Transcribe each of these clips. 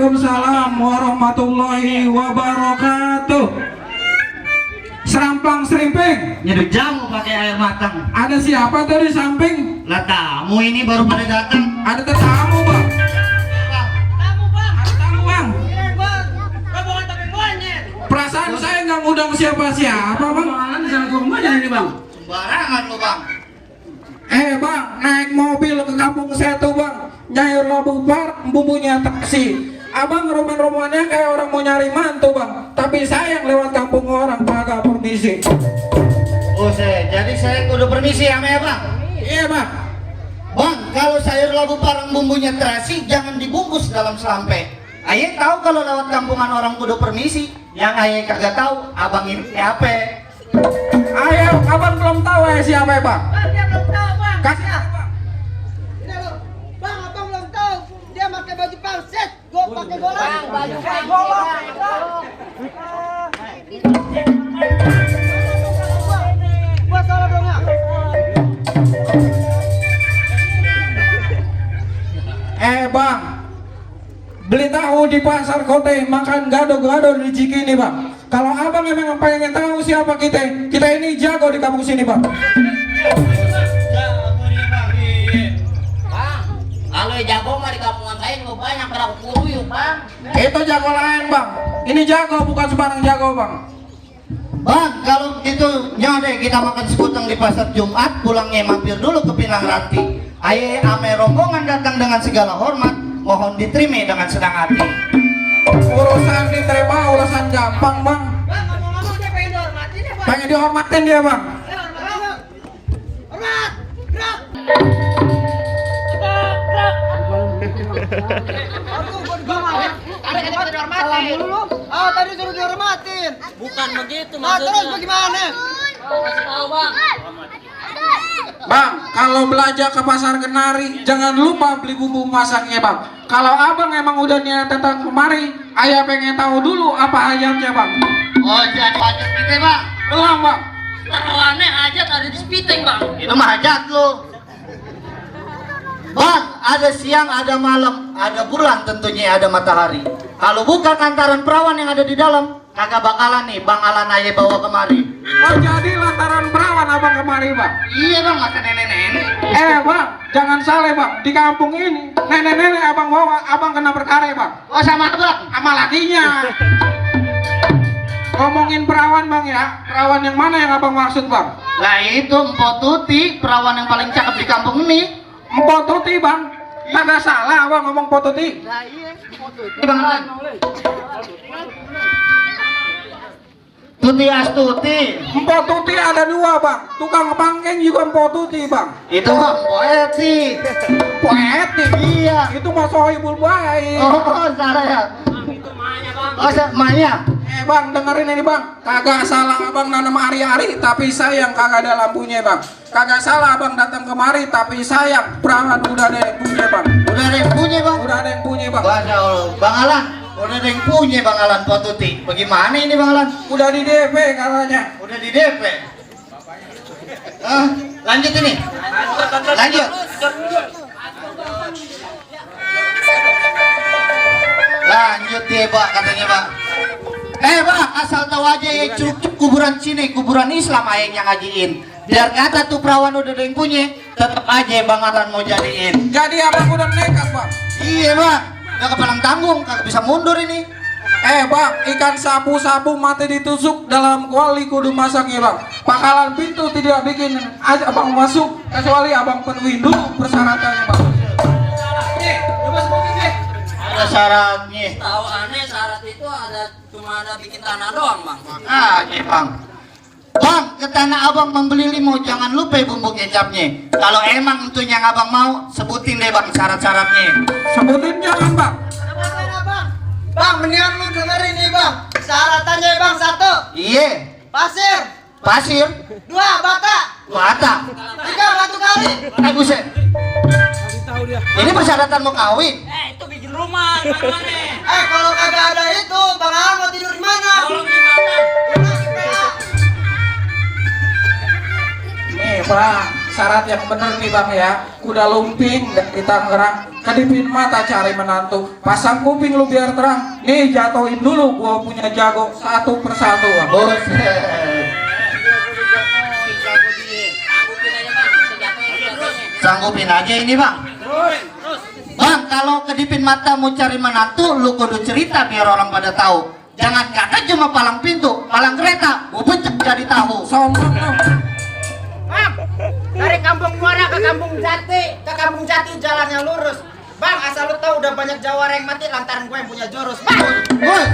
Waalaikumsalam warahmatullahi wabarakatuh. Serampang serimping. Nyeduk jamu pakai air matang. Ada siapa tuh di samping? Lah tamu ini baru pada datang. Ada tetamu bang. Tamu bang. Ada tamu bang. Iya bang. Rombongan tapi monyet. Perasaan saya nggak ngundang siapa-siapa bang. Mana sama ke rumahnya ini bang? Sembarangan lo bang. Bang, naik mobil ke kampung saya tuh bang, nyayur labu par, bumbunya taksi. Abang rombongan-rombongannya kayak orang mau nyari mantu bang, tapi sayang lewat kampung orang kagak permisi. Oh jadi saya kudu permisi sama ya bang. Iya bang. Bang, kalau sayur labu parang bumbunya terasi jangan dibungkus dalam selampe. Aye tahu kalau lewat kampungan orang kudu permisi. Yang aye kagak tahu abang ini siapa. Ayo, abang belum tahu ya siapa ya bang? Bang dia belum tahu bang. Kasih tahu, bang. Ini lo. Bang abang belum tahu. Dia pakai baju pangset. Gua pakai golong. Baju kayak golong. Gua salah dong ya. Bang, beli tahu di pasar Kote, makan gado-gado di Cikini bang. Kalau abang memang pengen tahu siapa kita, kita ini jago di kampung sini bang. Bang, kalau jago mah di kampungan saya juga banyak perahu kuruyuk bang. Itu jago lain bang. Ini jago bukan sembarang jago bang. Bang, kalau gitu nyode kita makan sekuteng di pasar Jumat, pulangnya mampir dulu ke Pinang Ranti. Aye ame rombongan datang dengan segala hormat, mohon diterima dengan senang hati. Urusan diterima urusan gampang bang. Bang ngomong-ngomong dia pengen dihormatin ya bang. Pengen dihormatin dia bang. Ayo hormat. Hormat. Gerak. Aduh, gua digomongin. Tadi kita udah dihormatin. Salah mulu lu. Ah, tadi suruh dihormatin. Bukan begitu Nah, terus maksudnya. bagaimana? Kasih tahu bang. Bang, kalau belanja ke pasar Kenari, jangan lupa beli bumbu masaknya bang. Kalau abang emang udah niat datang kemari, ayah pengen tahu dulu apa ayamnya bang. Oh jadi hajat kita bang. Belum bang. Taruhannya aja tadi di Spiteng bang. Itu mah hajat lu. Bang, ada siang, ada malam, ada bulan tentunya ada matahari. Kalau bukan antaran perawan yang ada di dalam, kagak bakalan nih Bang Alan aja bawa kemari. Oh jadi lantaran perawan abang kemari bang. Iya bang, masa nenek-nenek. Bang, jangan salah bang. Di kampung ini nenek-nenek abang bawa, abang kena perkara bang. Oh sama bang. Sama lakinya. Ngomongin perawan bang ya. Perawan yang mana yang abang maksud bang? Lah itu Mpok Tuti, perawan yang paling cakep di kampung ini. Mpok Tuti bang. Kagak salah abang ngomong Mpok Tuti. Ini bang Alan. Tuti Astuti. Mpok Tuti ada dua bang. Tukang pangkeng juga Mpok Tuti bang. Itu mah Mpok Eti. Poet nih. Iya. Itu mah sohibul baik. Oh salah ya. Itu mahnya bang. Oh Maya. Bang, dengerin ini bang. Kagak salah abang nanam hari-hari, tapi sayang kagak ada lampunya bang. Kagak salah abang datang kemari, tapi sayang perawan udah ada yang punya bang. Udah ada yang punya bang. Udah ada yang punya bang. Masya Allah. Bang Alan. Udah ada yang punya Bang Alan Mpok Tuti. Bagaimana ini Bang Alan? Udah di DP katanya. Udah di DP. Lanjut ini. Lanjut. Lanjut dia Pak katanya Pak. Pak asal tahu aja ya cukup kuburan sini, kuburan Islam ayang yang ngajiin. Biar kata tuh perawan udah ada yang punya, tetap aja Bang Alan mau jadiin. Jadi abang udah nekat bang. Iya Bang. Udah kepalang tanggung, kagak bisa mundur ini. Bang, ikan sapu-sapu mati ditusuk dalam kuali kudu masaknya bang. Pangkalan pintu tidak bikin aja abang masuk kecuali abang penuhi dulu persyaratannya bang. Ada syaratnya. Tahu aneh syarat itu cuma ada bikin tanah doang bang. Iya Bang. Bang, ke tanah abang membeli limo, jangan lupa bumbu kecapnya. Kalau emang itu yang abang mau, sebutin deh Bang syarat-syaratnya. Sebutin jangan bang. Bang, mendingan lu dengerin nih bang. Syaratannya bang, 1 Iya. pasir, Pasir, 2 bata, bata. 3 batu kali. Buset. Ini persyaratan mau kawin. Itu bikin rumah di mana? Kalau kagak ada itu, bang Al mau tidur di mana? Tolong di mana? Nih bang, syarat yang bener nih bang ya. Kuda lumping di Tangerang, kedipin mata cari menantu, pasang kuping lu biar terang. Nih jatuhin dulu gua punya jago satu persatu bang. Buset. Sanggupin aja ini bang. Bang, kalau kedipin mata mau cari menantu, lu kudu cerita biar orang pada tahu. Jangan kata cuma palang pintu, palang kereta, gua becek jadi tahu. Sombong lu. Bang, dari kampung Muara ke kampung Jati, jalannya lurus. Bang, asal lu tahu udah banyak jawara yang mati lantaran gue yang punya jurus. Bang, Woi.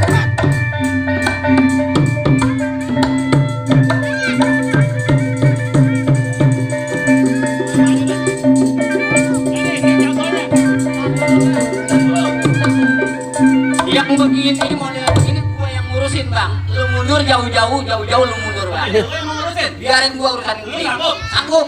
Yang begini model begini gua yang ngurusin bang. Lu mundur jauh-jauh lu mundur bang. Biarin gua urusan ini. Sanggup.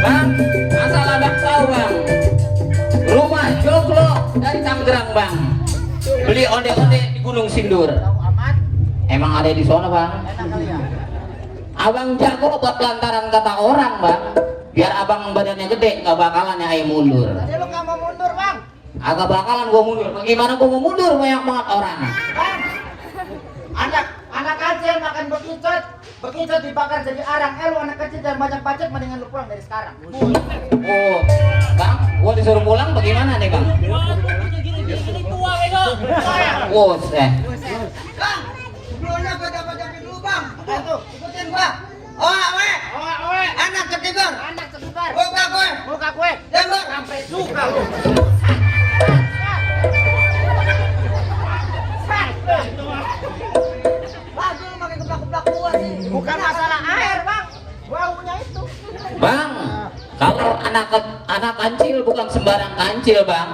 Bang, asal abang tahu bang. Rumah Joglo dari Tangerang bang. Beli onde-onde di Gunung Sindur. Emang ada di sana bang? Abang jago buat lantaran kata orang bang. Biar abang badannya gede nggak bakalan ya ayo mundur. jadi lu nggak mau mundur bang? Agak bakalan gua mundur. Bagaimana gua mau mundur banyak banget orang. Bang, anak kecil makan bekicot dibakar jadi arang. Lu anak kecil jangan banyak bacot, mendingan lu pulang dari sekarang. Oh, bang, gua disuruh pulang bagaimana nih bang? Oh, Bang, sebelumnya gue dapat dulu bang. Apa itu? Ikutin gua. Owe. Anak ketiga. Buka kue. Tembak. Sampai suka lu. Lagi lu makin keplak-keplak gua sih. Bukan masalah air bang. Baunya itu. bang, kalau anak kancil bukan sembarang kancil bang.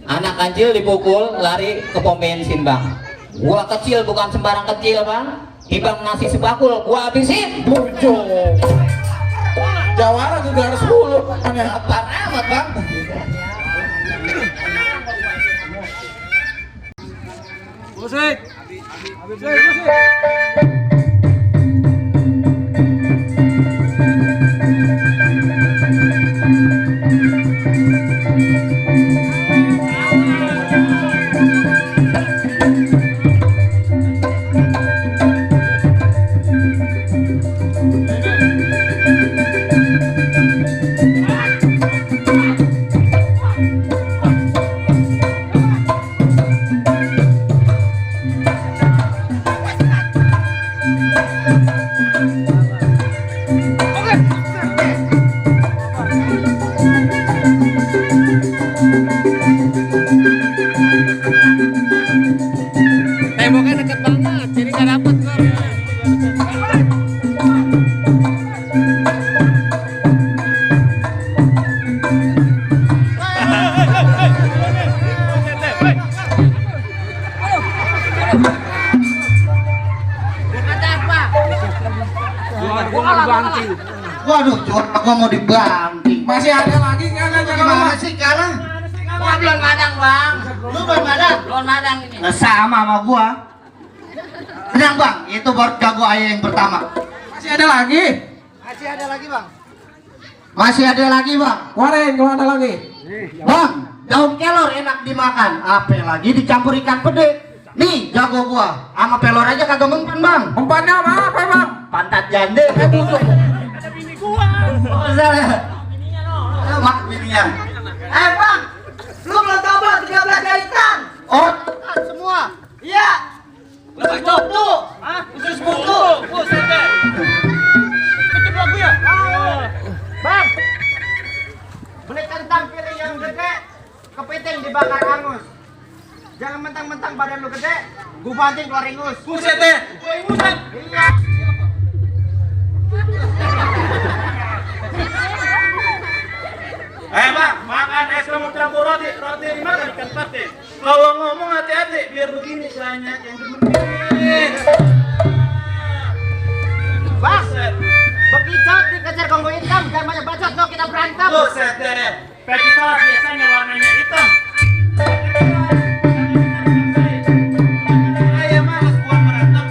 Anak kancil dipukul lari ke pom bensin bang. Gua kecil bukan sembarang kecil bang. Ibang nasi sebakul gua habisin. Muncul. Jawara juga harus 10. Aneh Apaan amat bang? Temboknya deket banget, jadi nggak dapet kok. Waduh, gua mau dibanting. Masih ada lagi kan aja Gimana sih kalah? Gua belum madang bang. Lu belum ada? Belum madang ini. Nah, sama gua. Tenang bang, itu baru jago ayah yang pertama. Masih ada lagi. Masih ada lagi bang. Masih ada lagi bang. Keluarin kalau ada lagi. Bang, daun kelor enak dimakan. Apa lagi dicampur ikan pede. Nih jago gua, sama pelor aja kagak mempan bang. Umpannya apa bang? Pantat jande. Oh, salah. Mak bininya. Bang, lu belum tahu bang 13 jahitan. Oh, Semua. Iya. Khusus buku. Khusus buku. Bang, beli kentang pilih yang gede, kepiting dibakar angus. Jangan mentang-mentang badan lu gede, gua banting keluar ingus. Buset deh. Iya. Bang, makan es krim campur roti dimakan ikan pate. Kalau ngomong hati-hati, biar begini banyak yang demenin. Bang, Picot dikejar gonggo hitam, jangan banyak bacot lo kita berantem. Buset deh. Kita biasanya warnanya hitam. Saya malas buat berantem.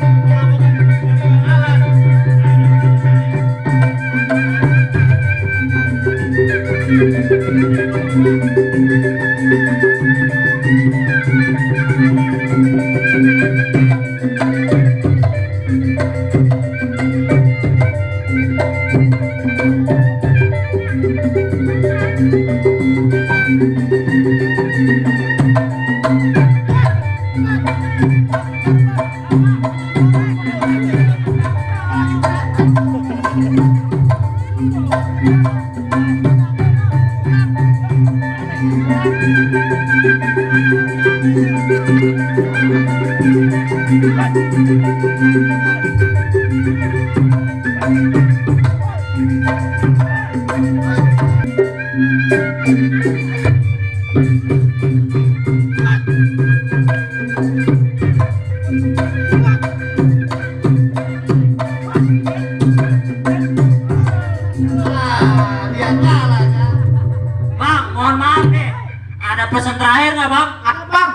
Bang, mohon maaf nih. Ada pesan terakhir nggak bang? Apa bang?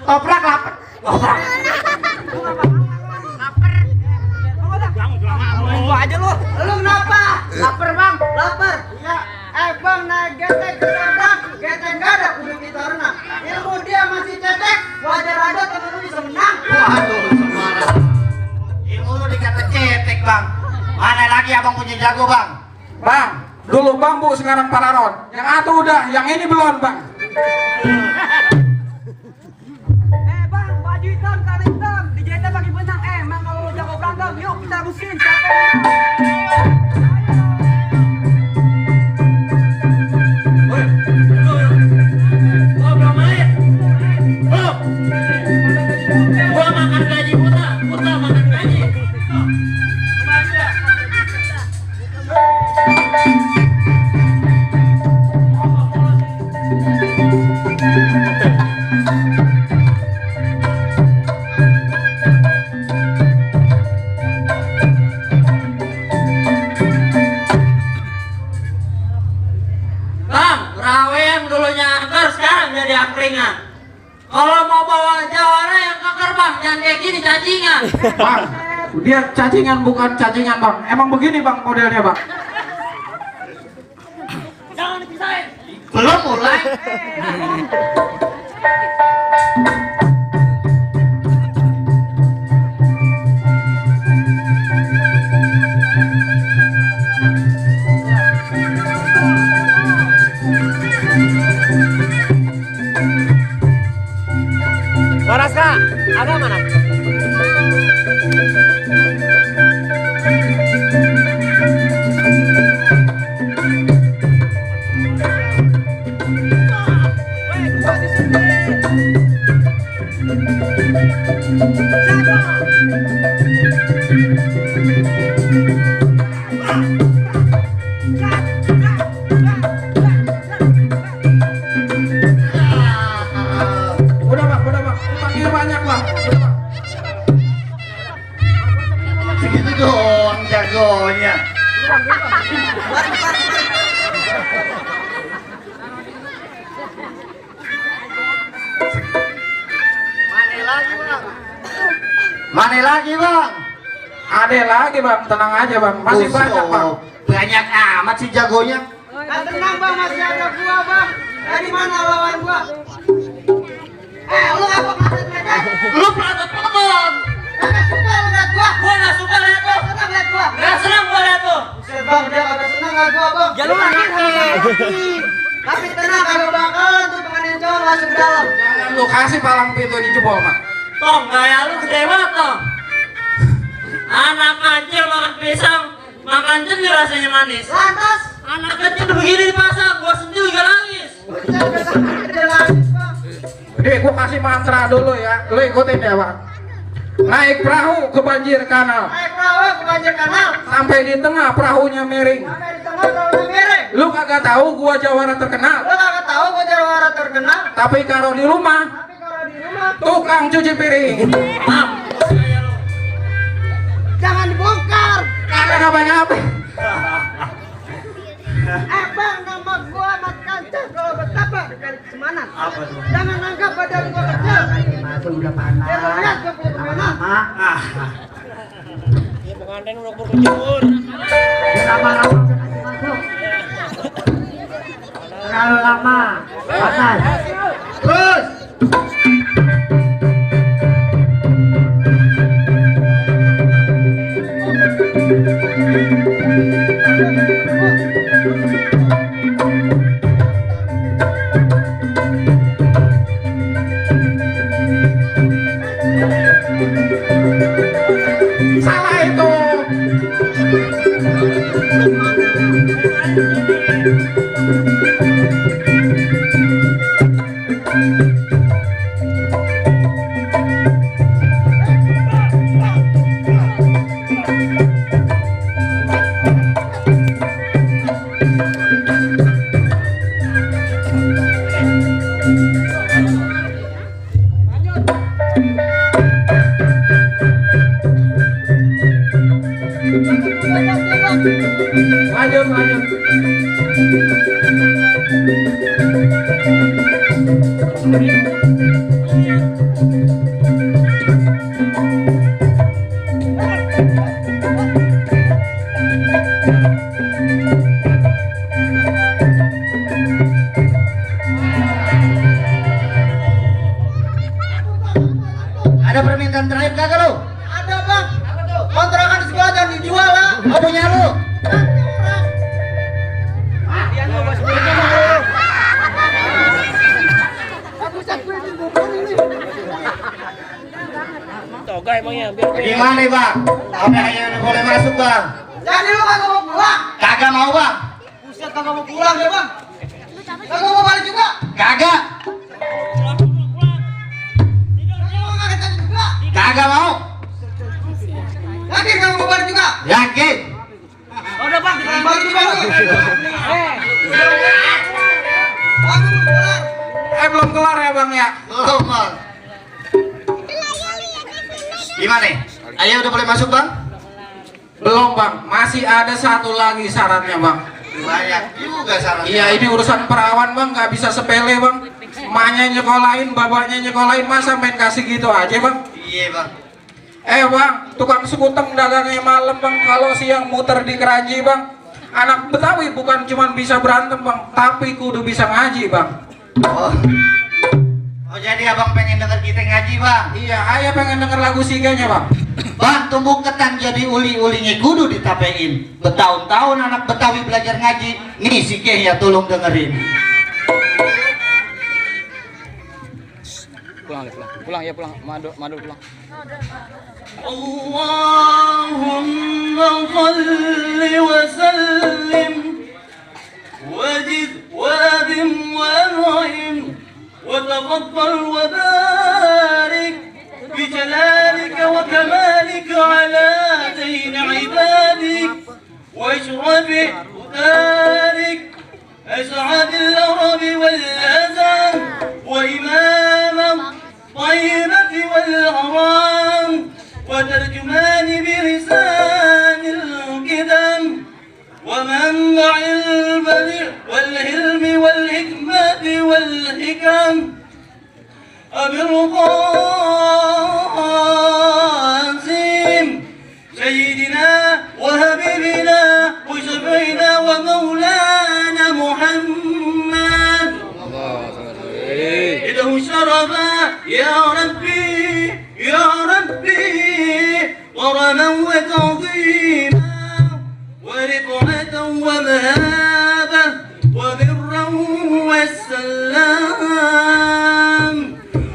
Toprak lapar. Gua aja lu. Lu kenapa? Lapar bang, lapar. Iya. Bang naik getek gede bang, getek gak ada kudu kita renang. Ilmu dia masih cetek, wajar ada temen lu bisa menang. Waduh, semarang. Ilmu lu dikata cetek bang. Mana lagi abang punya jago bang? Bang, dulu bambu sekarang pararon. Yang atuh udah, yang ini belum bang. Bang, baju hitam, kali hitam. Dijahitnya bagi benang. Emang kalau lu jago berantem, yuk kita busin. Siapa yang menang? Gua makan gaji buta makan gaji. Bang, rawe yang dulunya angker sekarang jadi angkringan. Kalau mau bawa jawara yang keker bang, jangan kayak gini cacingan. Bang, dia cacingan bukan cacingan bang. Emang begini bang modelnya bang. Jangan dipisahin. Belum mulai. Waraska, ada mana? Udah bang. Panggil banyak bang. Udah bang. Segitu dong jagonya. Mana lagi bang? Ada lagi bang, tenang aja bang. Masih Buset, banyak bang. Banyak amat sih jagonya. Tenang bang, masih ada gua bang. Dari mana lawan gua? Lu apa maksudnya? Lu pelotot. Kagak suka lu liat gua. Gua nggak suka lihat lu. Senang liat gua. Nggak senang gua lihat lu. Buset bang, dia kagak senang liat gua bang. Ya lu lagi. Tapi tenang, kagak bakalan tuh pengen cowok masuk ke dalam. Jangan lu kasih palang pintu dijebol bang. Tong, gaya lu gede banget tong. Anak kancil makan pisang, makan jenis rasanya manis. Lantas, Anak kecil begini dipasang, gua sendiri juga nangis. dia langis bang. Dek, gua kasih mantra dulu ya. Lu ikutin ya bang. Naik perahu ke banjir kanal. Naik perahu ke banjir kanal. Sampai di tengah perahunya miring. Sampai di tengah perahunya miring. Lu kagak tahu gua jawara terkenal. Lu kagak tahu gua jawara terkenal. Tapi kalau di rumah, Tapi kalau di rumah, tukang cuci piring. Mam, jangan dibongkar. Kagak ngapa-ngapa. Bang, nama gua Mat Kancil. Kalau betapa dikali kesemanan. Apa tuh? Jangan anggap badan gua kecil. Itu udah panas. Ya, lu lihat gua punya permainan. Terlalu lama. Panas. Terus. Salah itu. Lanjut, lanjut. Ada permintaan terakhir kagak lu? Ada bang. Kontrakan di sebelah jangan dijual lah. Oh punya lu? Gimana bang? Apa yang udah boleh masuk bang? Jadi lu kagak mau pulang? Kagak mau bang? Buset, kagak mau pulang ya bang? Kagak mau balik juga? Kagak? Kagak mau ngagetin juga? Kagak mau? Yakin kagak mau balik juga? Yakin? Udah bang, kita balik juga lu. Kagak mau pulang. Belum kelar ya bang ya. Belum bang. Gimana? Ayah udah boleh masuk bang? Belum bang, masih ada satu lagi syaratnya bang. Banyak juga syaratnya. Iya, ini urusan perawan bang, nggak bisa sepele bang. Emaknya nyekolahin, bapaknya nyekolahin, masa main kasih gitu aja bang. Iya bang. Bang, tukang sekuteng dagangnya malam bang, kalau siang muter di keranji bang. Anak Betawi bukan cuma bisa berantem bang, tapi kudu bisa ngaji bang. Oh jadi abang pengen denger kita ngaji bang? Iya, ayah pengen denger lagu siganya bang. Bang, tumbuh ketan jadi uli-ulinya kudu ditapein. Bertahun-tahun anak Betawi belajar ngaji. Nih si Keh ya tolong dengerin. Pulang ya pulang. Madu pulang. Allahumma salli wa sallim wajid wadim wa an'im وتفضل وبارك بجلالك وكمالك على دين عبادك واشرب هدارك أسعد العرب والأذان وإمام الطيبة والأرام وترجمان بلسان القدم ومنبع البديع والعلم والحكمة والحكم أبي القاسم سيدنا وحبيبنا وشفينا ومولانا محمد إنه شرف يا ربي يا ربي ورما وتعظيما ورفعة ومهابة وبرا والسلام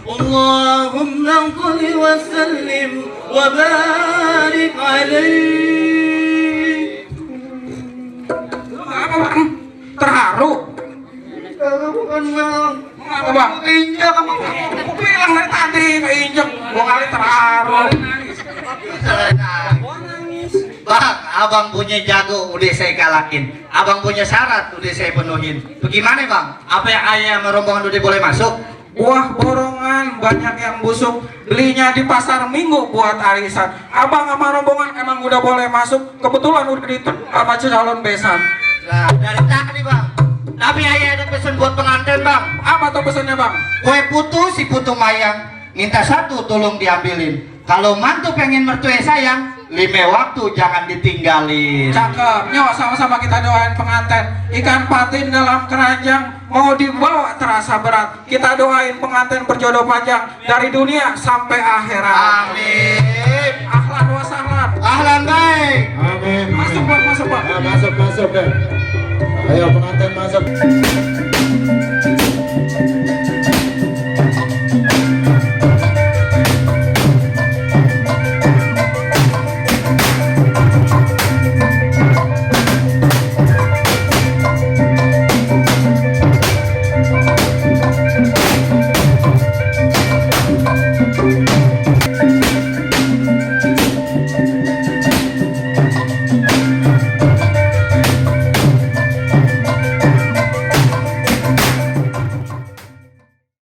اللهم صل وسلم وبارك عليه. Apa bang? Terharu? Bukan bang. Apa bang? Injak kamu. Aku bilang dari tadi keinjek, 2 kali terharu. Bang, abang punya jago udah saya kalahin. Abang punya syarat udah saya penuhin. Bagaimana bang? Apa yang ayah sama rombongan udah boleh masuk? buah borongan banyak yang busuk, belinya di pasar minggu buat arisan. Abang sama rombongan emang udah boleh masuk, kebetulan udah diterima sama calon besan. Nah, dari tadi bang. Tapi ayah ada pesan buat pengantin bang. Apa tuh pesannya bang? Kue putu si putu mayang minta satu tolong diambilin. Kalau mantu pengen mertua sayang, 5 waktu jangan ditinggalin. Cakep, nyok sama-sama kita doain pengantin. Ikan patin dalam keranjang mau dibawa terasa berat. Kita doain pengantin berjodoh panjang dari dunia sampai akhirat. Amin. Ahlan wa sahlan. Ahlan baik. Amin. Masuk bang, masuk bang. Masuk deh. Ayo pengantin masuk.